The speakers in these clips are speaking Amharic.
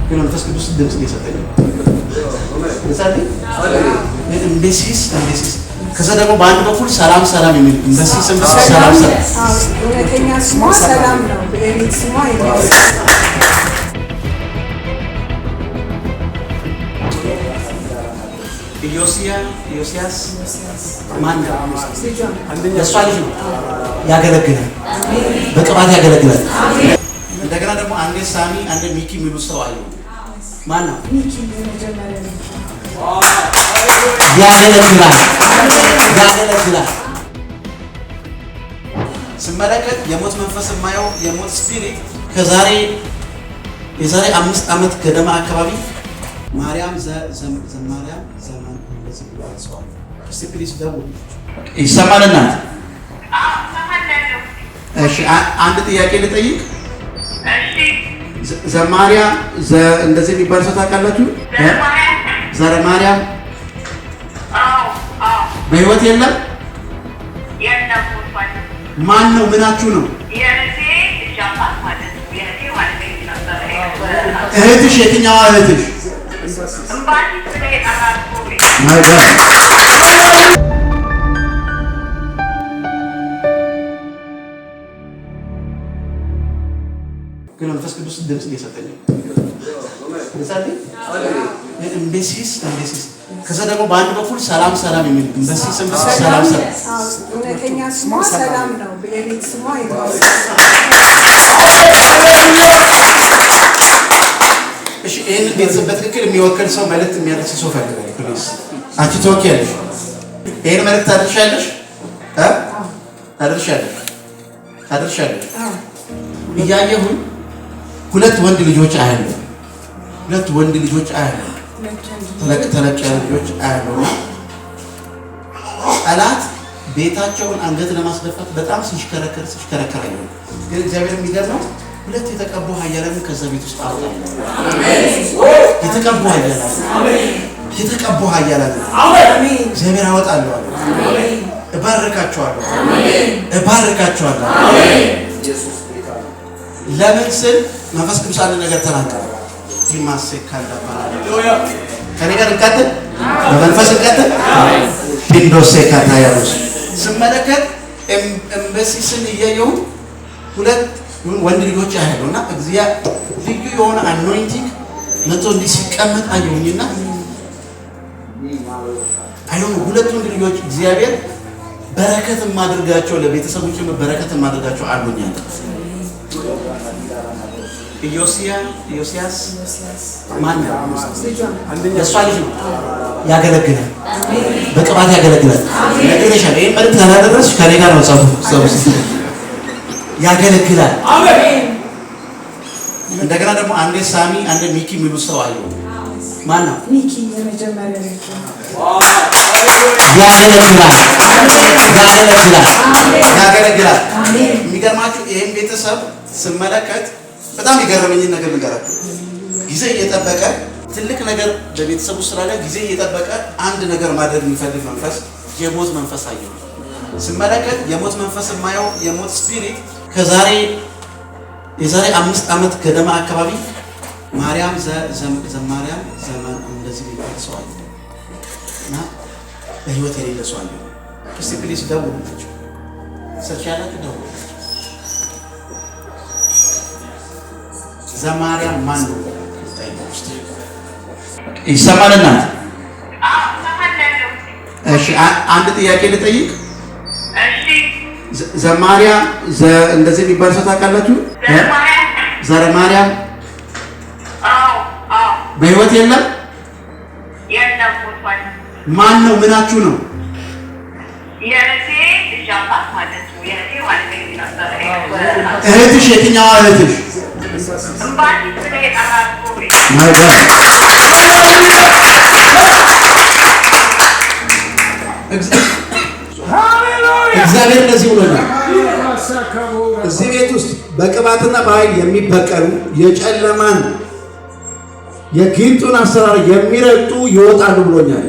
ግን መንፈስ ቅዱስ ድምፅ እየሰጠኝ ነው። እምቤሲስ እምቤሲስ። ከዛ ደግሞ በአንድ በኩል ሰላም ሰላም የሚል እምቤሲስ እምቤሲስ ሰላም ሰላም። እውነተኛ ስሟ ሰላም ነው። የቤት ስሟ ኢዮስያ ኢዮስያስ ማን ነው? የእሷ ልጅ ነው። ያገለግላል፣ በቅባት ያገለግላል። እንደገና ደግሞ አንዴ ሳሚ አንዴ ሚኪ የሚሉ ሰው አየሁ። ማን ነው? ያገለግላል፣ ያገለግላል። ስመለከት የሞት መንፈስ የማየው የሞት spirit ከዛሬ የዛሬ 5 ዓመት ገደማ አካባቢ ማርያም ዘማርያም ዘማን እንደዚህ ብሎ ሰዋል። እስቲ please ደውል። ይሰማል እናት? እሺ፣ አንድ ጥያቄ ልጠይቅ። ዘማርያም እንደዚህ የሚባል ሰው ታውቃላችሁ? ዘረ ማርያም በህይወት የለም። ማን ነው? ምናችሁ ነው? እህትሽ? የትኛዋ እህትሽ? My God። ግን መንፈስ ቅዱስ ድምፅ እየሰጠኝ ነው። እምቤሲስ እምቤሲስ። ከዛ ደግሞ በአንድ በኩል ሰላም ሰላም የሚል እምቤሲስ እምቤሲስ ሰላም ሰላም። እውነተኛ ስሟ ሰላም ነው። የቤት ስሟ እሺ፣ ይህንን ቤተሰብ በትክክል የሚወክል ሰው፣ መልእክት የሚያደርስ ሰው ፈልጋለሁ። Please አንቺ ትወኪያለሽ። ይህን መልእክት ታደርሻለሽ እ ታደርሻለሽ ታደርሻለሽ። እያየሁኝ ሁለት ወንድ ልጆች አያለሁ። ሁለት ወንድ ልጆች አያለሁ። ተለቅ ተለቅ ያሉ ልጆች አያለሁ። እና ጠላት ቤታቸውን አንገት ለማስደፋት በጣም ሲሽከረከር ሲሽከረከር አየሁ። ግን እግዚአብሔር የሚገርመው ሁለት የተቀቡ ኃያላንን ከዛ ቤት ውስጥ አወጣለሁ። የተቀቡ ኃያላን፣ የተቀቡ ኃያላን እግዚአብሔር አወጣለሁ አለ። እባርካቸዋለሁ፣ እባርካቸዋለሁ። ለምን ስል መንፈስ ቅዱስ አንድ ነገር ተናገረ። ዲማሴ ከኔ ጋር እንቀጥል፣ በመንፈስ እንቀጥል። ፒንዶሴ ካታያሮስ ስመለከት ኤምባሲስን እያየሁ ሁለት ወንድ ልጆች አያለሁ እና እግዚአብሔር ልዩ የሆነ anointing መጥቶ እንዲህ ሲቀመጥ አየሁኝና አይሆኑ ሁለት ወንድ ልጆች እግዚአብሔር በረከት የማድርጋቸው፣ ለቤተሰቦች በረከት የማድርጋቸው አሉኛል። ኢዮስያ ኢዮስያስ ማን ነው? የእሷ ልጅ ነው። ያገለግላል፣ በቅባት ያገለግላል። ነግሬሻለሁ። ይሄን መልእክት ካላደረስሽ ከኔ ጋር ነው ጸቡ ጸቡ። ያገለግላል። እንደገና ደግሞ አንዴ ሳሚ አንዴ ሚኪ የሚሉ ሰው አየሁ። ማን ነው? ሚኪ የመጀመሪያ ልጅ። ያገለግላል፣ ያገለግላል፣ ያገለግላል። የሚገርማችሁ ይህን ቤተሰብ ስመለከት በጣም የገረመኝን ነገር ልንገራችሁ። ጊዜ እየጠበቀ ትልቅ ነገር በቤተሰቡ ስላለ ጊዜ እየጠበቀ አንድ ነገር ማድረግ የሚፈልግ መንፈስ፣ የሞት መንፈስ አየሁ። ስመለከት የሞት መንፈስ የማየው የሞት spirit ከዛሬ የዛሬ 5 ዓመት ገደማ አካባቢ ማርያም ዘማርያም ዘማን እንደዚህ የሚባል ሰው አየሁ እና በህይወት የሌለ ሰው አየሁ። እስቲ please ደውሉላቸው፣ ስልክ ያላችሁ ደውሉላቸው። ዘማርያም ማን ነው? ይሰማል እናት? እሺ፣ አንድ ጥያቄ ልጠይቅ። ዘማርያም እንደዚህ የሚባል ሰው ታውቃላችሁ? ዘረ ማርያም በህይወት የለም። ማን ነው? ምናችሁ ነው? እህትሽ? የትኛዋ እህትሽ? My God። እግዚአብሔር እንደዚህ ብሎኛል። እዚህ ቤት ውስጥ በቅባትና በኃይል የሚበቀሉ፣ የጨለማን የጊንጡን አሰራር የሚረግጡ ይወጣሉ ብሎኛል።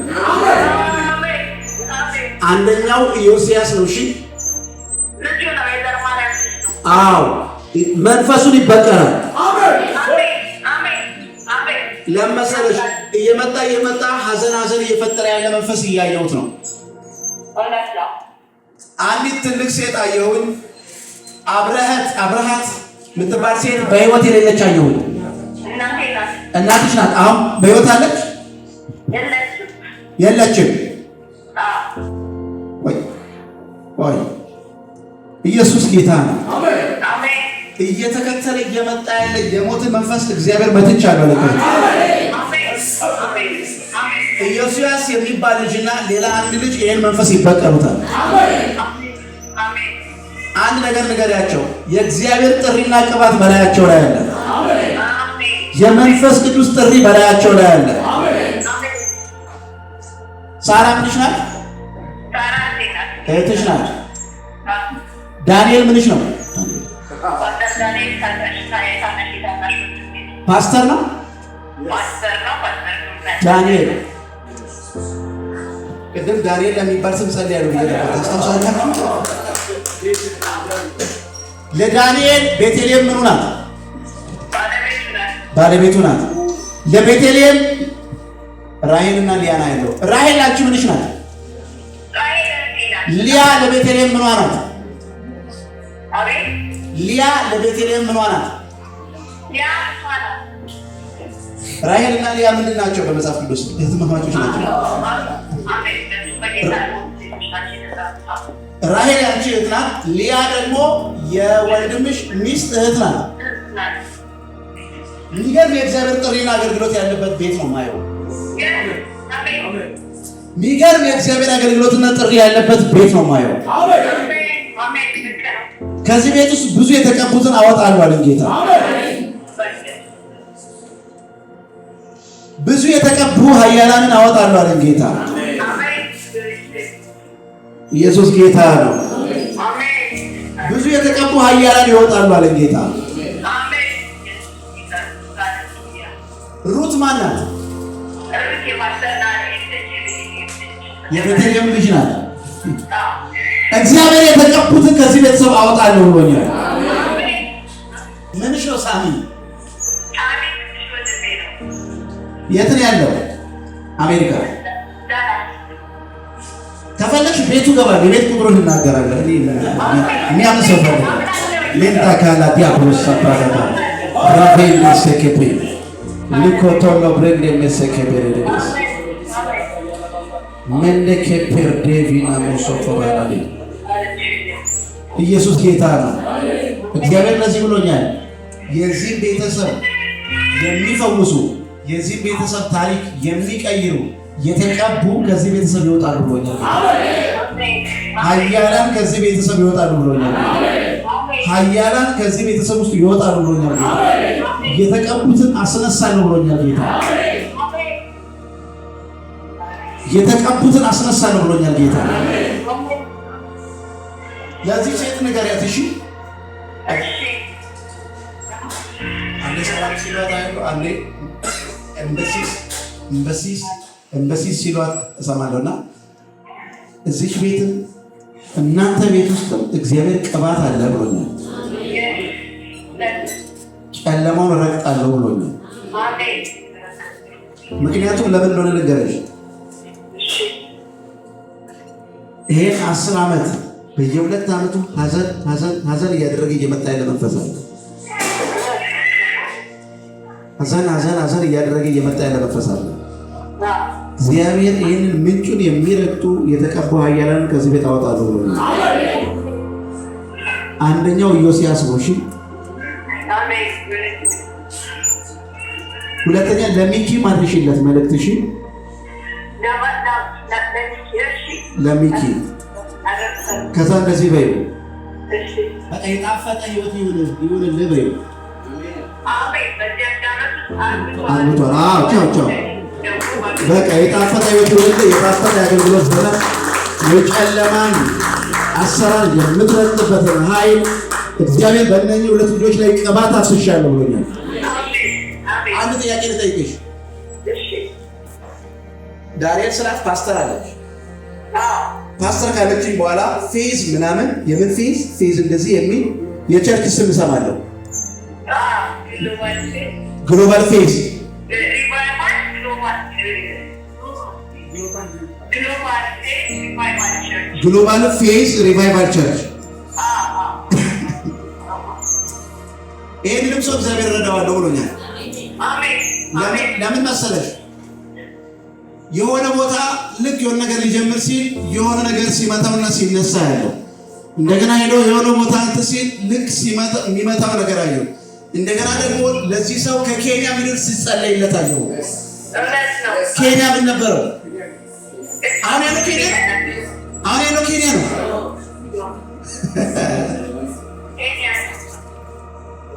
አንደኛው ኢዮስያስ ነው። እሺ፣ አዎ፣ መንፈሱን ይበቀላል። ለመሰለሽ እየመጣ እየመጣ ሀዘን ሀዘን እየፈጠረ ያለ መንፈስ እያየሁት ነው። እውነት ነው። አንዲት ትልቅ ሴት አየሁኝ። አብረሃት የምትባል ሴት በህይወት የሌለች አየሁኝ። እናቴ ናት። እናትሽ ናት። አሁን በህይወት አለች? የለችም። የለችም። አዎ። ወይ ወይ፣ ኢየሱስ ጌታ ነው። አሜን። እየተከተለ እየመጣ ያለ የሞትን መንፈስ እግዚአብሔር መትቻለሁ። ለከ አሜን። አሜን። አሜን። ኢዮስያስ የሚባል ልጅና ሌላ አንድ ልጅ ይህን መንፈስ ይበቀሉታል። አሜን። አንድ ነገር ንገሪያቸው፣ የእግዚአብሔር ጥሪና ቅባት በላያቸው ላይ አለ። አሜን። የመንፈስ ቅዱስ ጥሪ በላያቸው ላይ አለ። አሜን። ሳራ ምንሽ ናት? ሳራ እህቴ ናት። እህትሽ ናት። አዎ። ዳንኤል ምንሽ ነው? ፓስተር ዳንኤል ታናሽ ታናሽ ታናሽ ወንድሜ ነው። ፓስተር ነው ፓስተር ነው። ፓስተር ነው። ዳንኤል። ቅድም ዳንኤል ለሚባል ስም ጸልያለሁ ብዬ ነበር። ታስታውሳላችሁ? ለዳንኤል ቤተልሔም ምኑ ናት? ባለቤቱ ናት። ባለቤቱ ናት። ለቤተልሔም ራሔልና ሊያ ና ያለው። ራሔል አንቺ ምንሽ ናት? ራሔል እህቴ ናት። ሊያ ለቤተልሔም ምኗ ናት? አቤት። ሊያ ለቤተልሔም ምኗ ናት? ሊያ እሷ ናት። ራሔልና ሊያ ምንድን ናቸው? በመጽሐፍ ቅዱስ እህትማማቾች ናቸው። አሜን። በጌታ ሴቶች ናቸው የተጠሩት። ራሔል ያንቺ እህት ናት። ሊያ ደግሞ የወንድምሽ ሚስት እህት ናት። ናት። የሚገርም የእግዚአብሔር ጥሪና አገልግሎት ያለበት ቤት ነው ማየው። አሜን። የሚገርም የእግዚአብሔር አገልግሎትና ጥሪ ያለበት ቤት ነው ማየው። አሜን። አሜን። ልክ ነው። ከዚህ ቤት ውስጥ ብዙ የተቀቡትን አወጣለሁ አለኝ ጌታ። ብዙ የተቀቡ ኃያላንን አወጣለሁ አለኝ ጌታ። አሜን። ኢየሱስ ጌታ ነው። አሜን። ብዙ የተቀቡ ኃያላን ይወጣሉ አለኝ ጌታ። አሜን። ሩት ማን ናት? ሩት የፓስተር ዳንኤል ልጅ የቤተልሔም ልጅ። የቤተልሔም ልጅ ናት። አዎ። እግዚአብሔር የተቀቡትን ከዚህ ቤተሰብ አወጣለሁ ብሎኛል። አሜን። ምንሽ ነው ሳሚ? ሳሚ ትንሽ ወንድሜ ነው። የት ነው ያለው? አሜሪካ። ዳላስ። ከፈለግሽ ቤቱ ገባል። የቤት ቁጥሩን እናገራለን። እኔ የሚያምን ሰው ፈልግ ሌንታ ካላ ዲያብሎስ ሳፓራባ ራቬል ሴኬፔ ሊኮቶሎ ብሬንድ ሜሴኬፔሬዴስ ሜንዴኬፔር ዴቪና ሞሶኮባላሌ ኢየሱስ ጌታ ነው። እግዚአብሔር ለዚህ ብሎኛል። የዚህም ቤተሰብ የሚፈውሱ፣ የዚህም ቤተሰብ ታሪክ የሚቀይሩ የተቀቡ ከዚህ ቤተሰብ ይወጣሉ ብሎኛል። ኃያላን ከዚህ ቤተሰብ ይወጣሉ ብሎኛል። ኃያላን ከዚህ ቤተሰብ ውስጥ ይወጣሉ ብሎኛል ጌታ። የተቀቡትን አስነሳለሁ ብሎኛል ጌታ። የተቀቡትን አስነሳለሁ ብሎኛል ጌታ። ለዚህ ሴት ንገሪያት እሺ። አንዴ ሰላም ሲሏት አያለሁ፣ አንዴ ኤምባሲስ ኤምባሲስ ኤምባሲስ ሲሏት እሰማለሁ። እና እዚች ቤትም እናንተ ቤት ውስጥም እግዚአብሔር ቅባት አለ ብሎኛል። ጨለማውን ረግጣለሁ ብሎኛል። ምክንያቱም ለምን እንደሆነ ልንገርሽ። ይሄን 10 ዓመት በየ2 ዓመቱ ሀዘን ሀዘን ሀዘን እያደረገ እየመጣ ያለ መንፈስ አለ። ሀዘን ሀዘን ሀዘን እያደረገ እየመጣ ያለ መንፈስ አለ። እግዚአብሔር ይህንን ምንጩን የሚረግጡ የተቀቡ ኃያላንን ከዚህ ቤት አወጣለሁ ብሎኛል። አንደኛው ኢዮስያስ ነው። እሺ፣ ሁለተኛ ለሚኪ ማድረሽለት መልእክት። እሺ፣ ለሚኪ ከዛ እንደዚህ በይው፣ በቃ የጣፈጠ ህይወት ይሁንልህ በይው። አግብቷል። አዎ፣ ቻው ቻው። በቃ የጣፈጠ ህይወት ይሁንልህ፣ የጣፈጠ የአገልግሎት ዘመን፣ የጨለማን አሰራር የምትረግጥበትን ኃይል እግዚአብሔር በእነኚህ ሁለት ልጆች ላይ ቅባት አፍስሻለሁ ብሎኛል። አንድ ጥያቄ ልጠይቅሽ። ዳንኤል ስላት ፓስተር አለች። ፓስተር ካለችኝ በኋላ Faith ምናምን የምን Faith Faith እንደዚህ የሚል የ church ስም እሰማለሁ። Global Faith፣ Global Faith Revival Church። Global Faith Revival Church። ይህንንም ሰው እግዚአብሔር ረዳዋለሁ ብሎኛል። አሜን አሜን። ለምን መሰለሽ? የሆነ ቦታ ልክ የሆነ ነገር ሊጀምር ሲል የሆነ ነገር ሲመታውና ሲነሳ ያለው፣ እንደገና ሄዶ የሆነ ቦታ እንትን ሲል ልክ የሚመታው ነገር አየሁ። እንደገና ደግሞ ለዚህ ሰው ከኬንያ ምድር ሲጸለይለት አየሁ። እውነት ነው። ኬንያ ምን ነበረው? አሁን ያለው ኬንያ፣ አሁን ያለው ኬንያ ነው። ኬንያ።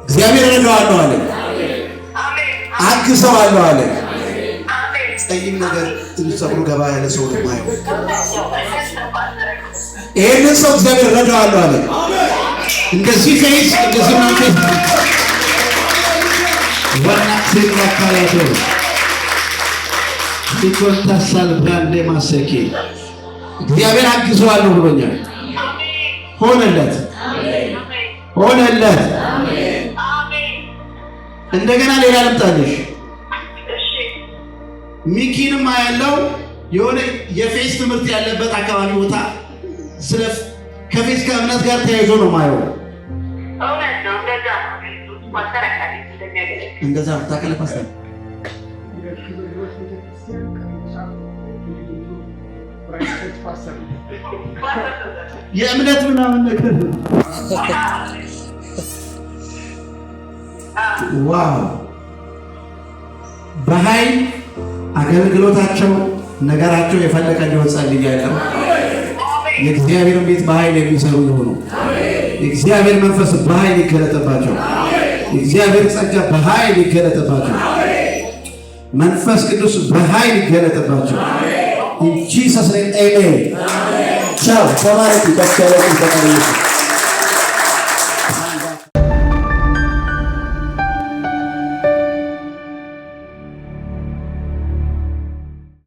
እግዚአብሔር ረዳዋለሁ አለ። አሜን። አግዘዋለሁ አለ። አሜን። ጠይም ነገር ትንሽ ፀጉሩ ገባ ያለ ሰው ነው የማየው። እውነት ነው። እውነት ነው ፓስተር። ይሄንን ሰው እግዚአብሔር ረዳዋለሁ አለ። እንደዚህ faith፣ እንደዚህ faith ዋና ካላቶ ሲኮንታሳል ብራንዴ ማሰኬ እግዚአብሔር አግዘዋለሁ ብሎኛል። አሜን። ሆነለት፣ አሜን። ሆነለት። አሜን። እንደገና ሌላ ልምጣልሽ። እሺ። ሚኪንም ያለው የሆነ የ faith ትምህርት ያለበት አካባቢ ቦታ ስለ ከ faith ከእምነት ጋር ተያይዞ ነው ማየው። እውነት ነው። እንደዛ ነው። አገልግሎቱ ፓስተር አካባቢ እንደሚያገለግል እንደዛ ነው ታውቃለህ ፓስተር። የክብር ሕይወት ቤተክርስቲያን ቅርንጫፍ የፊሊፒኖ branch church ፓስተር ነው። የእምነት ምናምን ነገር፣ wow! በኃይል አገልግሎታቸው ነገራቸው የፈለቀ እንዲሆን ጸልያለሁ። የእግዚአብሔርን ቤት በኃይል የሚሰሩ ይሆኑ። የእግዚአብሔር መንፈስ በኃይል ይገለጥባቸው። የእግዚአብሔር ጸጋ በኃይል ይገለጥባቸው። መንፈስ ቅዱስ በኃይል ይገለጥባቸው። In Jesus name, amen። ቻው፣ ተባረኩ። ከፍ ያለ ተቀበሉ።